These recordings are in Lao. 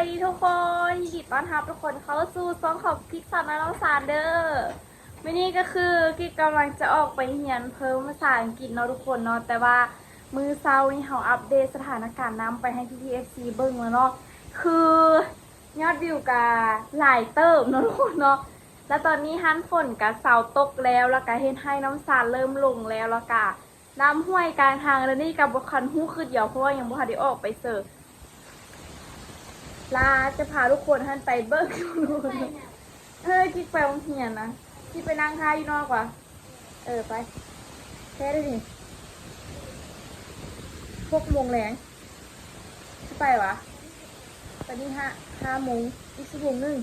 ສະບາຍດີທຸກຄົນ ຍິນດີຕ້ອນຮັບທຸກຄົນເຂົ້າສູ່ຊ່ອງຂອງກິກສາວນ້ອຍນ້ອງສານເດີ້. ມື້ນີ້ກໍຄືກິກກຳລັງຈະອອກໄປຮຽນເພີ່ມພາສາອັງກິດເນາະທຸກຄົນເນາະ, ແຕ່ວ່າມື້ເຊົ້ານີ້ເຮົາອັບເດດສະຖານະການນ້ຳໄປໃຫ້ພີ່ໆ ເອັຟຊີ ເບິ່ງແລ້ວເນາະ, ຄືຍອດວິວກະຫຼາຍເຕີບເນາະທຸກຄົນເນາະ. ແລ້ວຕອນນີ້ຫັ້ນຝົນກະເຊົາຕົກແລ້ວ, ແລ້ວກະເຮັດໃຫ້ນ້ຳຊາເລີ່ມລົງແລ້ວ, ແລ້ວກະ ນ້ຳຫ້ວຍກາງທາງ ແລ້ວນີ້ກໍບໍ່ຄັນຮູ້ຄືດຽວ ເພາະວ່າຍັງບໍ່ທັນໄດ້ອອກໄປເສີ. ລາຈະພາທຸກຄົນຫັ້ນໄປເບິ່ງ ເອີ ກິກໄປໂຮງຮຽນນະ ກິກໄປນັ່ງຖ້າຢູ່ນອກວ່າ. ເອີ ໄປ ແທ້ເດ້ນີ້ ຫົກໂມງແລງ ຊິໄປຫວາ? ຕອນນີ້ຫ້າ ຫ້າໂມງ ອີກຊົ່ວໂມງໜຶ່ງ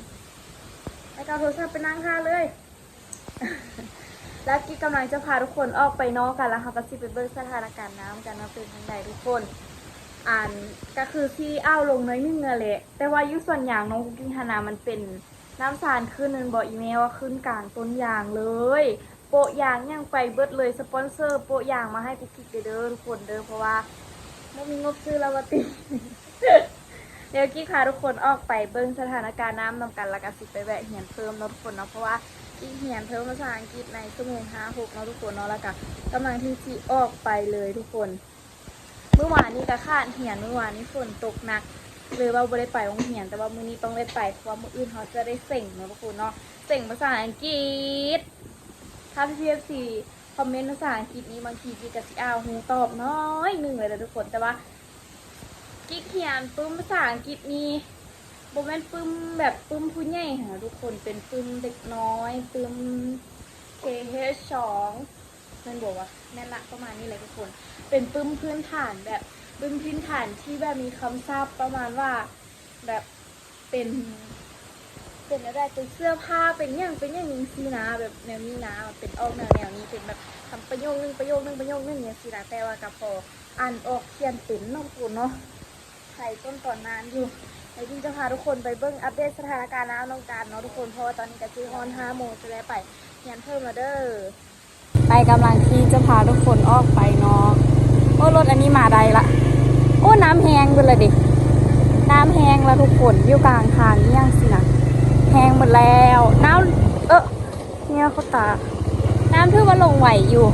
ແລ້ວກໍເອົາໂທລະສັບໄປນັ່ງຖ້າເລີຍ. ແລ້ວກິກກຳລັງຈະພາທຸກຄົນອອກໄປນອກກັນ ແລ້ວເຮົາກໍຊິໄປເບິ່ງສະຖານະການນ້ຳກັນວ່າເປັນຈັ່ງໃດທຸກຄົນ. ອັນ ກໍຄືຊິອ້າວລົງໜ້ອຍໜຶ່ງຫັ້ນແຫຼະ, ແຕ່ວ່າຢູ່ສວນຍາງນ້ອງກຸກກິກຫັ້ນນະ ມັນເປັນນ້ຳຊານຂຶ້ນແມ່ນບໍ່ອີ່ແມ່? ວ່າຂຶ້ນກາງຕົ້ນຍາງເລີຍ, ໂປະຢາງຫຍັງໄປເບິດເລີຍ. ສະປອນເຊີໂປະຢາງມາໃຫ້ກຸກກິກແດ່ເດີທຸກຄົນເດີ ເພາະວ່າບໍ່ມີງົບຊື້ແລ້ວວ່າຕິ. ດຽວກິກພາທຸກຄົນອອກໄປເບິ່ງສະຖານະການນ້ຳນຳກັນ ແລ້ວກໍຊິໄປແວະຮຽນເພີ່ມເນາະທຸກຄົນເນາະ, ເພາະວ່າກິກຮຽນເພີ່ມພາສາອັງກິດໃນຊົ່ວໂມງຫ້າຫົກເນາະທຸກຄົນເນາະ, ແລ້ວກໍກຳລັງທີ່ຊິອອກໄປເລີຍທຸກຄົນ. ມື້ວານນີ້ກໍຂາດຮຽນ, ມື້ວານນີ້ຝົນຕົກໜັກ ເລີຍວ່າບໍ່ໄດ້ໄປໂຮງຮຽນ, ແຕ່ວ່າມື້ນີ້ຕ້ອງໄດ້ໄປ ເພາະວ່າມື້ອື່ນເຮົາຈະໄດ້ເສັງເນາະທຸກຄົນເນາະ, ເສັງພາສາອັງກິດ. ຖ້າພີ່ໆ ເອັຟຊີ ຄອມເມັນພາສາອັງກິດນີ້ ບາງທີກິກກໍຊິອ້າວຮູ້ຕອບໜ້ອຍໜຶ່ງເລີຍເດີທຸກຄົນ, ແຕ່ວ່າ ກິກຮຽນປຶ້ມພາສາອັງກິດນີ້ ບໍ່ແມ່ນປຶ້ມແບບປຶ້ມຜູ້ໃຫຍ່ຫັ້ນນະທຸກຄົນ, ເປັນປຶ້ມເດັກນ້ອຍ ປຶ້ມ ເຄເຮດສອງ ແມ່ນບໍ່ວະ? ແມ່ນລະ ປະມານນີ້ແຫຼະທຸກຄົນ, ເປັນປຶ້ມພື້ນຖານ ແບບປຶ້ມພື້ນຖານທີ່ແບບມີຄຳສັບປະມານວ່າ ແບບ ເປັນ ເປັນແນວໃດ ເປັນເສື້ອຜ້າ ເປັນຫຍັງ ເປັນຫຍັງຈັ່ງຊີ້ນະ, ແບບແນວນີ້ນະ, ເປັນອອກແນວ ແນວນີ້ ເປັນແບບຄຳປະໂຫຍກໜຶ່ງ ປະໂຫຍກໜຶ່ງ ປະໂຫຍກໜຶ່ງຈັ່ງຊີ້ນະ, ແຕ່ວ່າກໍພໍອ່ານອອກຂຽນເປັນເນາະທຸກຄົນເນາະ, ໄທຕົ້ນຕອນນານຢູ່. ແລ້ວກິກຈະພາທຸກຄົນໄປເບິ່ງອັບເດດສະຖານະການນ້ຳນຳກັນເນາະທຸກຄົນ, ເພາະວ່າຕອນນີ້ກໍຊິຮອດຫ້າໂມງ ຈະໄດ້ໄປຮຽນເພີ່ມແລ້ວເດີ້. ໄປ ກຳລັງທີ່ຈະພາທຸກຄົນອອກໄປເນາະ. ໂອ້ ລົດອັນນີ້ມາໄດ້ລະ. ໂອ້ ນ້ຳແຮງເບິດລະເດ, ນ້ຳແຮງລະທຸກຄົນ, ຢູ່ກາງທາງອີ່ຫຍັງຊີ້ນະ ແຮງເບິດແລ້ວ. ນ້ຳ ເອີ ແນວເຂົ້າຕາ, ນ້ຳຖືວ່າລົງໄວຢູ່.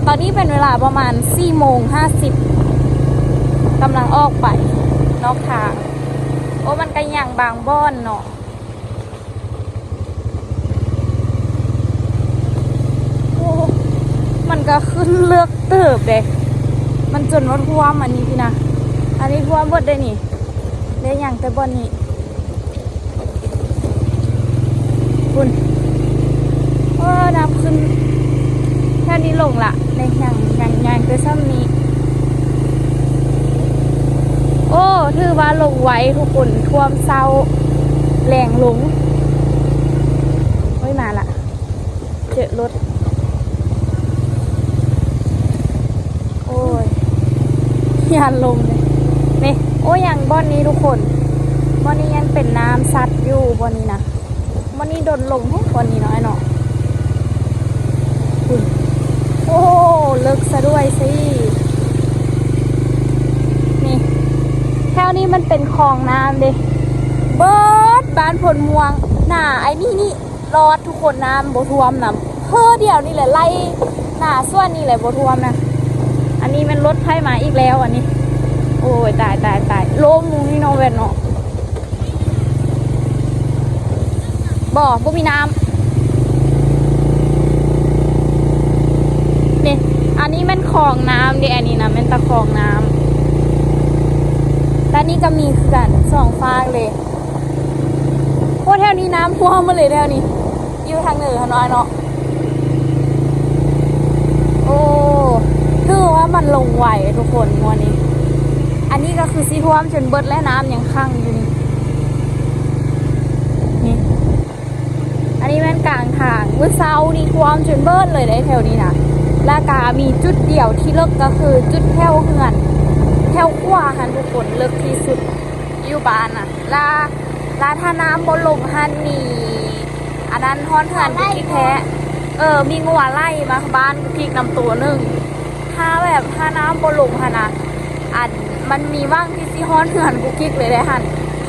ຕອນນີ້ເປັນເວລາປະມານສີ່ໂມງຫ້າສິບ ກຳລັງອອກໄປນອກທາງ. ໂອ້ ມັນກະຍັງບາງບ່ອນເນາະ. ໂອ້ ມັນກະຂຶ້ນເລິກເຕີບເດ, ມັນຈົນວ່າຖ້ວມອັນນີ້ພີ້ນະ, ອັນນີ້ຖ້ວມເບິດເດນີ້, ໄດ້ຫຍັງແຕ່ບ່ອນນີ້ ພຸ້ນ. ໂອ້ ນ້ຳຂຶ້ນ ແຖວນີ້ລົງລະ ນີ້ຍັງ ຍັງ ຍັງແຕ່ຊ່ຳນີ້. ໂອ້ ຖືວ່າລົງໄວທຸກຄົນ, ຖ້ວມເຊົ້າ ແລງລົງ. ໂອ້ຍ ມາລະ ເຈີລົດ. ໂອ້ຍ ຢ້ານລົງເດ ນີ້. ໂອ້ຍ ຫຍັງບ່ອນນີ້ທຸກຄົນ, ບ່ອນນີ້ຍັງເປັນນ້ຳຊັດຢູ່ ບ່ອນນີ້ນະ. ມື້ນີ້ດົນລົງແຮງກວ່ານີ້ເນາະ ອ້າຍເນາະ. ໂອ້ ເລິກຊະດ້ວຍຊິ. ນີ້ ແຖວນີ້ມັນເປັນຄອງນ້ຳເດ້ ເບິດບ້ານໂພນມ່ວງ. ໜ້າໄອ້ນີ້ນີ້ລອດທຸກຄົນ, ນ້ຳບໍ່ຖ້ວມນຳ. ເຮີ້ ດຽວນີ້ແຫຼະ ໄລ່ໜ້າສວນນີ້ແຫຼະບໍ່ຖ້ວມນະ. ອັນນີ້ແມ່ນລົດໃຜມາອີກແລ້ວອັນນີ້. ໂອ້ຍ ຕາຍ ຕາຍ ຕາຍ ລົງນີ້ເນາະ ແວ່ນເນາະ. ບໍ່ ບໍ່ມີນ້ຳ. ນີ້ ອັນນີ້ແມ່ນຄອງນ້ຳເດ້ ອັນນີ້ນະແມ່ນຕາຄອງນ້ຳ. ແຕ່ນີ້ກໍມີຄືກັນ ສອງຟາກເລີຍ. ໂອ້ ແຖວນີ້ນ້ຳຖ້ວມໝົດເລີຍແຖວນີ້. ຢູ່ທາງເໜືອເຮົານ້ອຍເນາະ. ໂອ້ ຖືວ່າມັນລົງໄວທຸກຄົນງວດນີ້. ອັນນີ້ກໍຄືຊິຖ້ວມຈົນເບິດແລ້ວ, ນ້ຳຍັງຂັງຢູ່ນີ້ ນີ້. ອັນນີ້ແມ່ນກາງທາງ, ມື້ເຊົ້ານີ້ຖ້ວມຈົນເບິດເລີຍເດ້ແຖວນີ້ນະ. ແລ້ວກະມີຈຸດດຽວທີ່ເລິກ ກໍຄືຈຸດແຖວເຮືອນ ແຖວຂວາຫັ້ນທຸກຄົນ ເລິກທີ່ສຸດຢູ່ບ້ານນະ. ລະ ລະຖ້ານ້ຳບໍ່ລົງຫັ້ນນີ້ ອັນນັ້ນຮອດເຮືອນກຸກກິກແທ້. ເອີ ມີງົວໄຫຼມາບ້ານກຸກກິກນຳໂຕໜຶ່ງ. ຖ້າແບບ ຖ້ານ້ຳບໍ່ລົງຫັ້ນນະ ອັນ ມັນມີຫວັງທີ່ຊິຮອດເຮືອນກຸກກິກເລີຍເດ້ຫັ້ນ. ເພ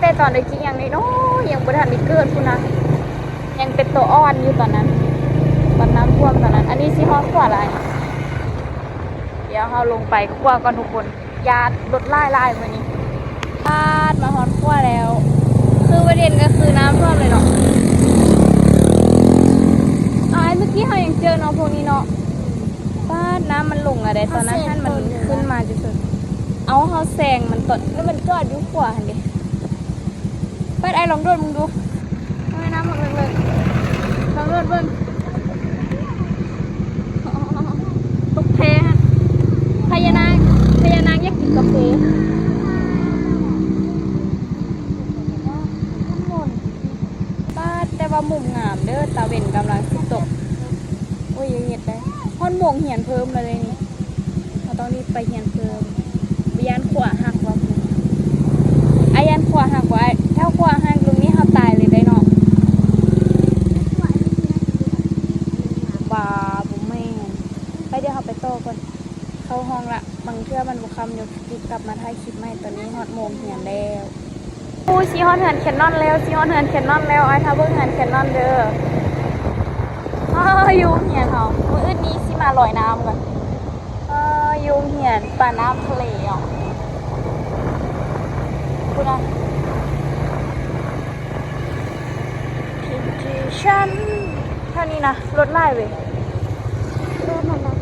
ແຕ່ຕອນເດັກຈິກຍັງນ້ອຍໆ ຍັງບໍ່ທັນໄດ້ເກີດພຸ້ນນະ ຍັງເປັນໂຕອ່ອນຢູ່ຕອນນັ້ນ ຕອນນ້ຳຖ້ວມຕອນນັ້ນ. ອັນນີ້ຊິຮອດຂົວແລ້ວ ດຽວເຮົາລົງໄປຂົວກ່ອນທຸກຄົນ ຢ້ານລົດຫຼາຍໆມື້ນີ້. ປາດ ມາຮອດຂົວແລ້ວ ຄືປະເດັນກໍຄືນ້ຳຖ້ວມເລີຍເນາະ. ອ້າຍ ເມື່ອກີ້ເຮົາຍັງເຈີເນາະ ພວກນີ້ເນາະ. ປາດ ນ້ຳມັນລົງແລ້ວເດ້ ຕອນນັ້ນຫັ້ນມັນຂຶ້ນມາຈະສຸດ. ເອົາ ເຮົາແຊງມັນຕອນ ແລ້ວມັນຈອດຢູ່ຂົວຫັ້ນເດ້. ເປີດ ອ້າຍລອງໂດດເບິ່ງດູ ນ້ຳບັກເລິກໆ ລອງໂດດເບິ່ງ ຕົກແພຫັ້ນ. ພະຍານາກ ພະຍານາກຢາກກິນກາເຟ. ປາດ ແຕ່ວ່າມຸມງາມເດີ ຕາເວັນກຳລັງຊິຕົກ. ໂອ້ຍ ຢ່າເຮັດໄດ໋ ຮອດໂມງຮຽນເພີ່ມແລ້ວເດ້ນີ້. ເຮົາຕ້ອງໄດ້ໄປຮຽນເພີ່ມ. ຢ້ານຂົວຫັກວ່າ ອ້າຍ ຢ້ານຂົວຫັກວ່າ ຖ້າຂົວຫັກລຸ້ນນີ້ເຮົາຕາຍເລີຍໄດ໋ເນາະ. ບາ ບໍ່ແມ່ນ. ໄປ ດຽວເຮົາໄປຕໍ່ກ່ອນ ເຂົ້າຫ້ອງລະ. ບາງເທື່ອມັນບໍ່ຄ່ຳຢູ່ ຊິກັບມາຖ່າຍຄລິບໃໝ່. ຕອນນີ້ຮອດໂມງຮຽນແລ້ວ. ໂອ້ຍ ຊິຮອດເຮືອນແຄນນອນແລ້ວ ຊິຮອດເຮືອນແຄນນອນແລ້ວ. ອ້າຍ ຖ້າເບິ່ງເຮືອນແຄນນອນເດີ. ອ້າ ຢູ່ໂຮງຮຽນເຮົາ ມື້ອື່ນນີ້ຊິມາລອຍນ້ຳກ່ອນ. ອ້າ ຢູ່ໂຮງຮຽນປາກນ້ຳທະເລເນາະ ພຸ້ນນະ. ທິງທີ່ຊັ້ນ ແຖວນີ້ນະ ລົດຫຼາຍເວີຍ. ເອີ ມັນນະ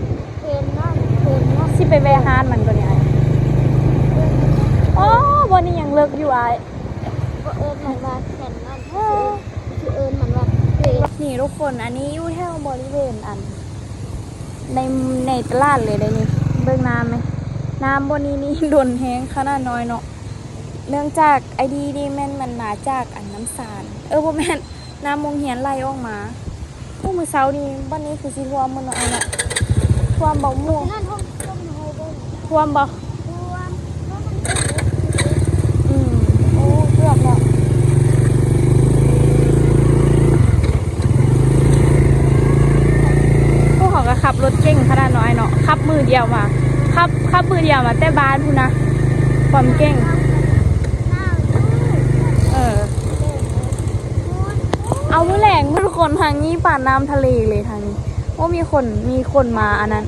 ເຫັນນະ ເຫັນນະ. ຊິໄປແວ່ຮ້ານມັນຕົວນີ້ອ້າຍ. ໂອ້ ບ່ອນນີ້ຍັງເລິກຢູ່ອ້າຍ. ບໍ່ເອີ້ນມັນວ່າແຄນນອນ ເອີ ຊິເອີ້ນມັນວ່າເພ. ນີ້ທຸກຄົນ ອັນນີ້ຢູ່ແຖວບໍລິເວນອັນ ໃນ ໃນຕະຫຼາດເລີຍໄດ໋ນີ້. ເບິ່ງນ້ຳແມ ນ້ຳບ່ອນນີ້ນີ້ດົນແຮງຂະໜາດນ້ອຍເນາະ. ເນື່ອງຈາກໄອດີນີ້ແມ່ນມັນມາຈາກອັນນ້ຳຊານ ເອີ ບໍ່ແມ່ນ ນ້ຳໂຮງຮຽນໄຫຼອອກມາ. ໂອ້ ມື້ເຊົ້ານີ້ ບັດນີ້ຄືຊິຖ້ວມໝົດເນາະອ້າຍເນາະ. ຖ້ວມບໍ່ໝູ່ ນັ້ນ ຖ້ວມ ຖ້ວມຢູ່ຫ້ອຍເບິ່ງ ຖ້ວມບໍ່? ຖ້ວມ ຖ້ວມມັນ ອືມ ໂອ້ ເກືອບແລ້ວ. ພວກເຮົາກໍຂັບລົດເກັ່ງຂະໜາດນ້ອຍເນາະ ຂັບມື້ດຽວມາ ຂັບ ຂັບມື້ດຽວມາແຕ່ບ້ານພຸ້ນນະ ຄວາມເກັ່ງ. ເອີ ເອົາ ມື້ແລງທຸກຄົນ ທາງນີ້ປາກນ້ຳທະເລເລີຍທາງນີ້. ໂອ້ ມີຄົນ ມີຄົນມາອັນນັ້ນ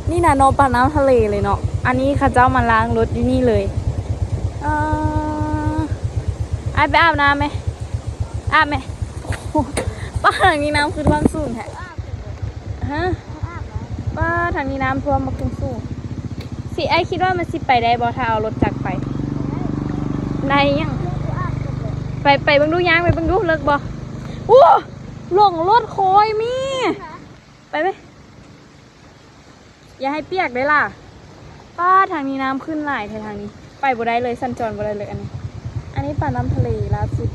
ນີ້ນະເນາະ ປາກນ້ຳທະເລເລີຍເນາະ. ອັນນີ້ເຂົາເຈົ້າມາລ້າງລົດຢູ່ນີ້ເລີຍ. ເອີ ອ້າຍໄປອາບນ້ຳແມ ອາບແມ. ໂອ້ ປາກທາງນີ້ນ້ຳຄືຖ້ວມສູງແທ້ ຮະ. ປ້າ ທາງນີ້ນ້ຳຖ້ວມບັກສູງໆ. ຊິ ອ້າຍຄິດວ່າມັນຊິໄປໄດ້ບໍ່ ຖ້າເອົາລົດຈັກໄປ? ໄດ້ຫຍັງ? ໄປ ໄປເບິ່ງດູ ຍ່າງໄປເບິ່ງດູ ເລິກບໍ່? ໂອ້ ລົງລົດຂ້ອຍມີ ໄປເວີຍ. ຢ່າໃຫ້ປຽກເດ້ລະ. ປ້າ ທາງນີ້ນ້ຳຂຶ້ນຫຼາຍແທ້ ທາງນີ້ໄປບໍ່ໄດ້ເລີຍ ສັນຈອນບໍ່ໄດ້ເລີຍ. ອັນນີ້ ອັນນີ້ປາກນ້ຳທະເລລ່າສຸດ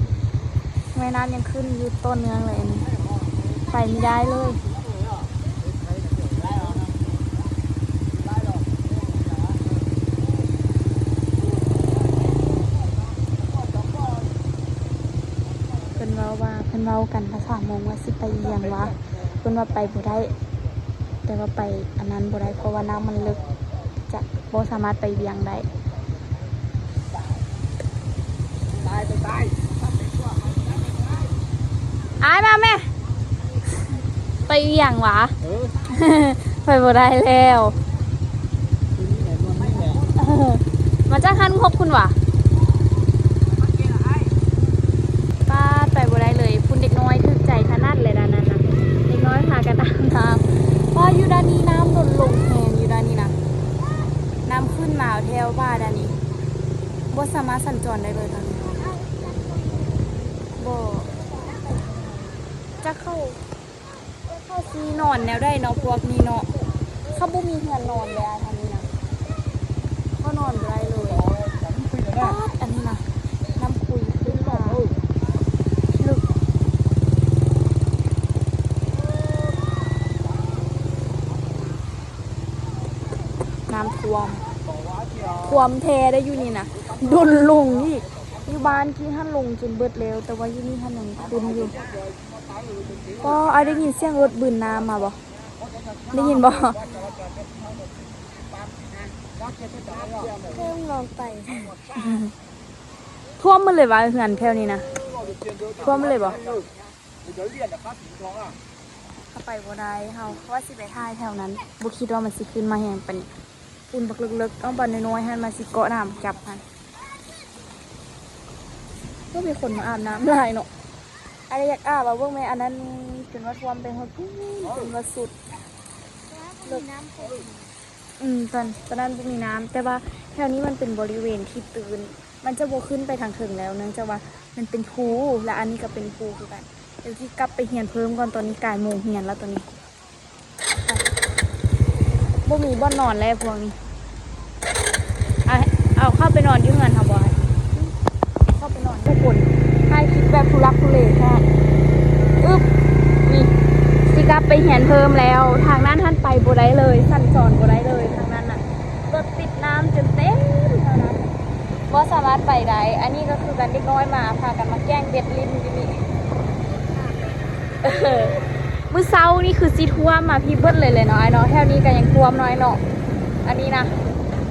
ແມ່ນ້ຳຍັງຂຶ້ນຢູ່ຕໍ່ເນື່ອງເລີຍ ອັນນີ້ໄປບໍ່ໄດ້ເລີຍ. ເພິ່ນເວົ້າວ່າ ເພິ່ນເວົ້າກັນພາສາມົ້ງວ່າຊິໄປອີ່ຫຍັງຫວາ ເພິ່ນວ່າໄປບໍ່ໄດ້ ແຕ່ວ່າໄປອັນນັ້ນບໍ່ໄດ້ ເພາະວ່ານ້ຳມັນເລິກ ຈະບໍ່ສາມາດໄປວຽງໄດ້. ອ້າຍມາແມ່ ໄປວຽງຫວາ? ເອີ ໄປບໍ່ໄດ້ແລ້ວ. ເອີ ມາຈາກຫັ້ນ ຫົກພຸ້ນຫວາ? ປາດ ໄປບໍ່ໄດ້ເລີຍ ພຸ້ນເດັກນ້ອຍຖືກໃຈຂະໜາດເລີຍດ້ານນັ້ນນະ ເດັກນ້ອຍພາກັນອາບນ້ຳ. ປາດ ຢູ່ດ້ານນີ້ນ້ຳດົນລົງແຮງ ຢູ່ດ້ານນີ້ນະ ນ້ຳຂຶ້ນມາແຖວວ່າດ້ານນີ້ ບໍ່ສາມາດສັນຈອນໄດ້ເລີຍຕອນນີ້. ບໍ່ ຈັກເຂົາ ເຂົາຊິນອນແນວໃດເນາະ ພວກນີ້ເນາະ. ເຂົາບໍ່ມີເຮືອນນອນເລີຍ ອັນນີ້ນະ ເຂົານອນບໍ່ໄດ້ເລີຍ. ປາດ ອັນນີ້ນະ ນ້ຳຄຸຍຂຶ້ນມາເລິກ ນ້ຳຖ້ວມ ຖ້ວມແທ້ໄດ໋ຢູ່ນີ້ນະ ດົນລົງອີກ. ຢູ່ບ້ານກີ້ຫັ້ນລົງຈົນເບິດແລ້ວ ແຕ່ວ່າຢູ່ນີ້ຫັ້ນຍັງຂຶ້ນຢູ່. ກໍ ອ້າຍໄດ້ຍິນສຽງລົດບືນນ້ຳມາບໍ່? ໄດ້ຍິນບໍ່? ເພິ່ງລອງໄປ ຖ້ວມໝົດເລີຍຫວາ ເຮືອນແຖວນີ້ນະ? ຖ້ວມໝົດເລີຍບໍ່? ເຮົາໄປບໍ່ໄດ້ ເຮົາວ່າຊິໄປຖ່າຍແຖວນັ້ນ ບໍ່ຄິດວ່າມັນຊິຂຶ້ນມາແຮງປານນີ້. ຝຸ່ນບັກເລິກໆ ເອົາບາດນ້ອຍໆ ຫັ້ນມາຊິເກາະນ້ຳຈັບຫັ້ນ. ໂອ້ ມີຄົນມາອາບນ້ຳຫຼາຍເນາະ. ອັນນີ້ຢາກອາບວ່າ ເບິ່ງແມ່ ອັນນັ້ນຈົນວ່າຖ້ວມໄປຮອດພຸ້ນ ຈົນວ່າສຸດເລິກ. ອືມ ຕອນ ຕອນນັ້ນບໍ່ມີນ້ຳ ແຕ່ວ່າແຖວນີ້ມັນເປັນບໍລິເວນທີ່ຕື້ນ ມັນຈະບໍ່ຂຶ້ນໄປທາງເທິງແລ້ວ ເນື່ອງຈາກວ່າມັນເປັນພູ ແລະ ອັນນີ້ກໍເປັນພູຄືກັນ. ດຽວຊິກັບໄປຮຽນເພີ່ມກ່ອນ ຕອນນີ້ກາຍໂມງຮຽນແລ້ວຕອນນີ້. ບໍ່ມີບ່ອນນອນແລ້ວພວກນີ້. ອາ ເອົາເຂົ້າໄປນອນຢູ່ເຮືອນເຮົາບໍ່? ເຂົ້າໄປນອນ ທຸກຄົນ ຖ່າຍຄລິບແບບທຸລັກທຸເລແທ້. ອຶບ ນີ້ ຊິກັບໄປຮຽນເພີ່ມແລ້ວ. ທາງນັ້ນຫັ້ນໄປບໍ່ໄດ້ເລີຍ ສັນຈອນບໍ່ໄດ້ເລີຍ ທາງນັ້ນນະ ລົດຕິດນ້ຳຈົນເຕັມເທົ່ານັ້ນ. ບໍ່ສາມາດໄປໄດ້. ອັນນີ້ກໍຄືກັນ ເດັກນ້ອຍມາ ພາກັນມາແກ່ງເບັດຫຼິ້ນຢູ່ນີ້. ເອີ ມື້ເຊົ້ານີ້ຄືຊິຖ້ວມມາພີ້ເບິດເລີຍແຫຼະເນາະ ອ້າຍເນາະ. ແຖວນີ້ກໍຍັງຖ້ວມນ້ອຍເນາະ. ອັນນີ້ນະ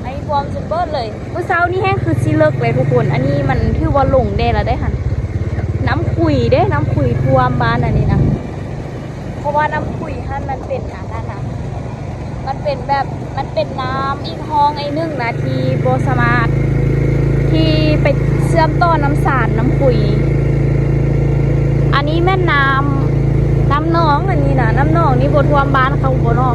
ອັນນີ້ຖ້ວມຈົນເບິດເລີຍ. ມື້ເຊົ້ານີ້ແຮງຄືຊິເລິກເລີຍທຸກຄົນ. ອັນນີ້ມັນຖືວ່າຫຼົງແດ່ລະໄດ໋ຫັ້ນ. ນ້ຳຂຸຍເດ້ ນ້ຳຂຸຍຖ້ວມບ້ານອັນນີ້ນະ. ເພາະວ່ານ້ຳຂຸຍຫັ້ນມັນເປັນອັນນັ້ນນະ ມັນເປັນແບບ ມັນເປັນນ້ຳອີກຮ່ອງອີກໜຶ່ງນະ ທີ່ບໍ່ສາມາດ ທີ່ໄປເຊື່ອມຕໍ່ນ້ຳສານນ້ຳຂຸຍ. ອັນນີ້ແມ່ນນ້ຳ ນ້ຳໜອງ ອັນນີ້ນະ ນ້ຳໜອງນີ້ບໍ່ຖ້ວມບ້ານເຂົາບໍ່ເນາະ?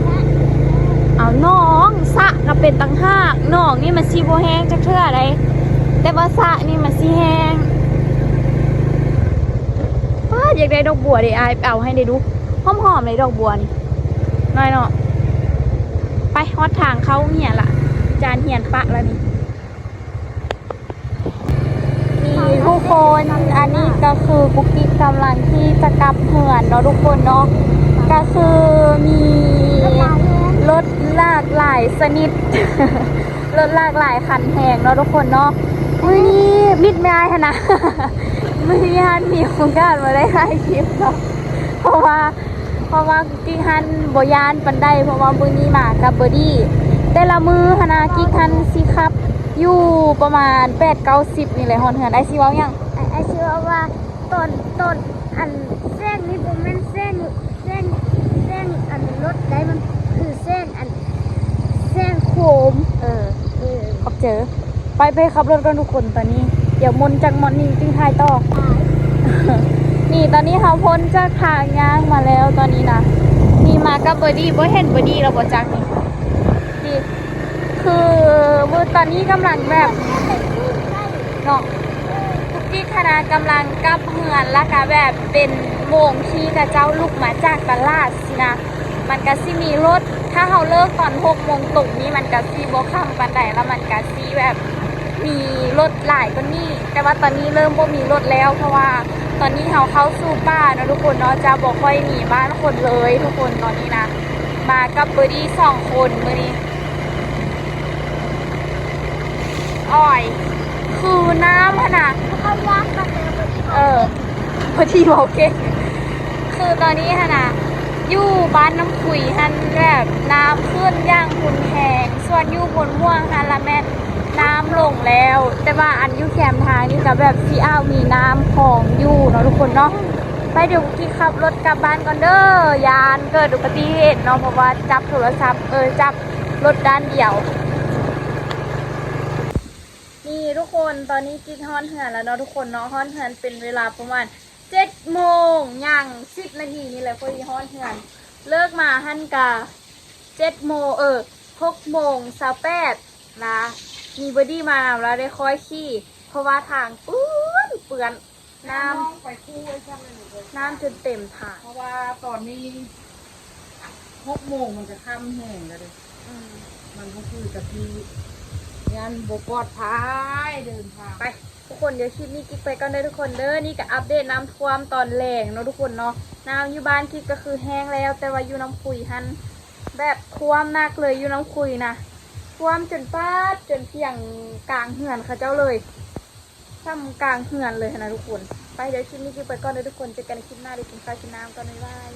ເອົາ ໜອງ ສະກໍເປັນຕ່າງຫາກ. ໜອງນີ້ມັນຊິບໍ່ແຫ້ງຈັກເທື່ອໃດ ແຕ່ວ່າສະນີ້ມັນຊິແຫ້ງ. ປ້າດ ຢາກໄດ້ດອກບົວເດ ອ້າຍ ເອົາໃຫ້ໄດ້ດູ ຫອມໆ ເລີຍດອກບົວນີ້ ນ້ອຍເນາະ. ໄປຮອດທາງເຂົ້າໂຮງຮຽນລະ ຈານຮຽນປະລະນີ້. ນີ້ທຸກຄົນ ອັນນີ້ກໍຄືກຸກກິກກຳລັງທີ່ຈະກັບເຮືອນເນາະທຸກຄົນເນາະ. ກໍຄືມີລົດຫຼາກຫຼາຍຊະນິດ ລົດຫຼາກຫຼາຍຄັນແຮງເນາະທຸກຄົນເນາະ. ມື້ນີ້ມິດແມ່ອ້າຍຫັ້ນນະ ມື້ນີ້ຫັ້ນມີໂອກາດບໍ່ໄດ້ຖ່າຍຄລິບເນາະ ເພາະວ່າ ເພາະວ່າກິກຫັ້ນບໍ່ຢ້ານປານໃດ ເພາະວ່າມື້ນີ້ມາກັບເບີດີ້. ແຕ່ລະມື້ຫັ້ນນະ ກິກຫັ້ນຊິຂັບຢູ່ປະມານແປດເກົ້າສິບນີ້ແຫຼະຮອດເຮືອນ. ອ້າຍຊິເວົ້າຫຍັງ? ອ້າຍ ອ້າຍຊິເວົ້າວ່າ ຕອນ ຕອນອັນແຊງນີ້ບໍ່ແມ່ນແຊງ ແຊງ ແຊງອັນລົດໃດ໋ ມັນຄືແຊງອັນ ແຊງໂຄມ. ເອີ ເອີ ຂອບໃຈ. ໄປ ໄປຂັບລົດກ່ອນທຸກຄົນ ຕອນນີ້ ດຽວມົນຈາກບ່ອນນີ້ຈຶ່ງຖ່າຍຕໍ່. ນີ້ ຕອນນີ້ເຮົາພົ້ນຈາກທາງຍ່າງມາແລ້ວຕອນນີ້ນະ. ນີ້ມາກັບເບີດີ້ ບໍ່ເຫັນເບີດີ້ແລ້ວບໍ່ຈັກນີ້. ນີ້ຄືມື້ຕອນນີ້ກຳລັງແບບເນາະ ທຸກທີ່ຄະນະກຳລັງກັບເຮືອນ ແລ້ວກະແບບເປັນໂມງທີ່ເຂົາເຈົ້າລຸກມາຈາກຕະຫຼາດຊີ້ນະ. ມັນກະຊິມີລົດ ຖ້າເຮົາເລີກຕອນຫົກໂມງຕົງນີ້ ມັນກະຊິບໍ່ຄ່ຳປານໃດ ແລ້ວມັນກະຊິແບບມີລົດຫຼາຍກວ່ານີ້. ແຕ່ວ່າຕອນນີ້ເລີ່ມບໍ່ມີລົດແລ້ວ ເພາະວ່າຕອນນີ້ເຮົາເຂົ້າສູ່ປ່າເນາະທຸກຄົນເນາະ ຈະບໍ່ຄ່ອຍມີບ້ານຄົນເລີຍທຸກຄົນ. ຕອນນີ້ນະ ມາກັບເບີດີ້ສອງຄົນມື້ນີ້. ໂອ້ຍ ຄືນ້ຳຫັ້ນນະ ເຂົາຢາກມາແຕ່ບໍ່ດີ ເອີ ບໍ່ດີເວົ້າເກັ່ງ. ຄືຕອນນີ້ຫັ້ນນະ ຢູ່ບ້ານນ້ຳຂຸຍຫັ້ນ ແບບນ້ຳຂຶ້ນຢ່າງຮຸນແຮງ, ສ່ວນຢູ່ໂພນມ່ວງຫັ້ນລະແມ່ນນ້ຳລົງແລ້ວ. ແຕ່ວ່າອັນຢູ່ແຄມທາງນີ້ກະແບບຊິອາດມີນ້ຳຂອງຢູ່ເນາະທຸກຄົນເນາະ. ໄປ ດຽວກິກຂັບລົດກັບບ້ານກ່ອນເດີ ຢ້ານເກີດອຸບັດຕິເຫດເນາະ ເພາະວ່າຈັບໂທລະສັບ ເອີ ຈັບ ລົດດ້ານດຽວ. ນີ້ທຸກຄົນ ຕອນນີ້ກິກຮອດເຮືອນແລ້ວເນາະທຸກຄົນເນາະ. ຮອດເຮືອນເປັນເວລາປະມານເຈັດໂມງຍ່າງສິບນາທີນີ້ແຫຼະ ພໍດີຮອດເຮືອນ. ເລີກມາຫັ້ນກະເຈັດໂມງ ເອີ ຫົກໂມງຊາວແປດນະ. ມີເບີດີ້ມານຳ ລະໄດ້ຄ່ອຍຂີ່ ເພາະວ່າທາງເປື້ອນ ເປື້ອນ. ນ້ຳ ນ້ຳໄປຄູ່ໄອ້ຊັ້ນເລີຍ ນ້ຳຈົນເຕັມຖາດ ເພາະວ່າຕອນນີ້ຫົກໂມງມັນກະຄ່ຳແຮງແລ້ວເດ້. ອືມ ມັນກໍຄືກະຊິຢ້ານບໍ່ປອດໄພເດີນທາງ. ໄປ ທຸກຄົນ ດຽວຄລິບນີ້ກິກໄປກ່ອນເດີທຸກຄົນເດີ. ນີ້ກະອັບເດດນ້ຳຖ້ວມຕອນແລງເນາະທຸກຄົນເນາະ. ນ້ຳຢູ່ບ້ານກິກກະຄືແຫ້ງແລ້ວ ແຕ່ວ່າຢູ່ນ້ຳຂຸຍຫັ້ນແບບຖ້ວມໜັກເລີຍ ຢູ່ນ້ຳຂຸຍນະ ຖ້ວມຈົນປາດ ຈົນພຽງກາງເຮືອນເຂົາເຈົ້າເລີຍ. ສ່ຳກາງເຮືອນເລີຍຫັ້ນນະທຸກຄົນ. ໄປ ດຽວຄລິບນີ້ກິກໄປກ່ອນເດີທຸກຄົນ ເຈີກັນໃນຄລິບໜ້າ. ໄດ້ກິນເຂົ້າກິນນ້ຳກ່ອນ ບາຍບາຍ.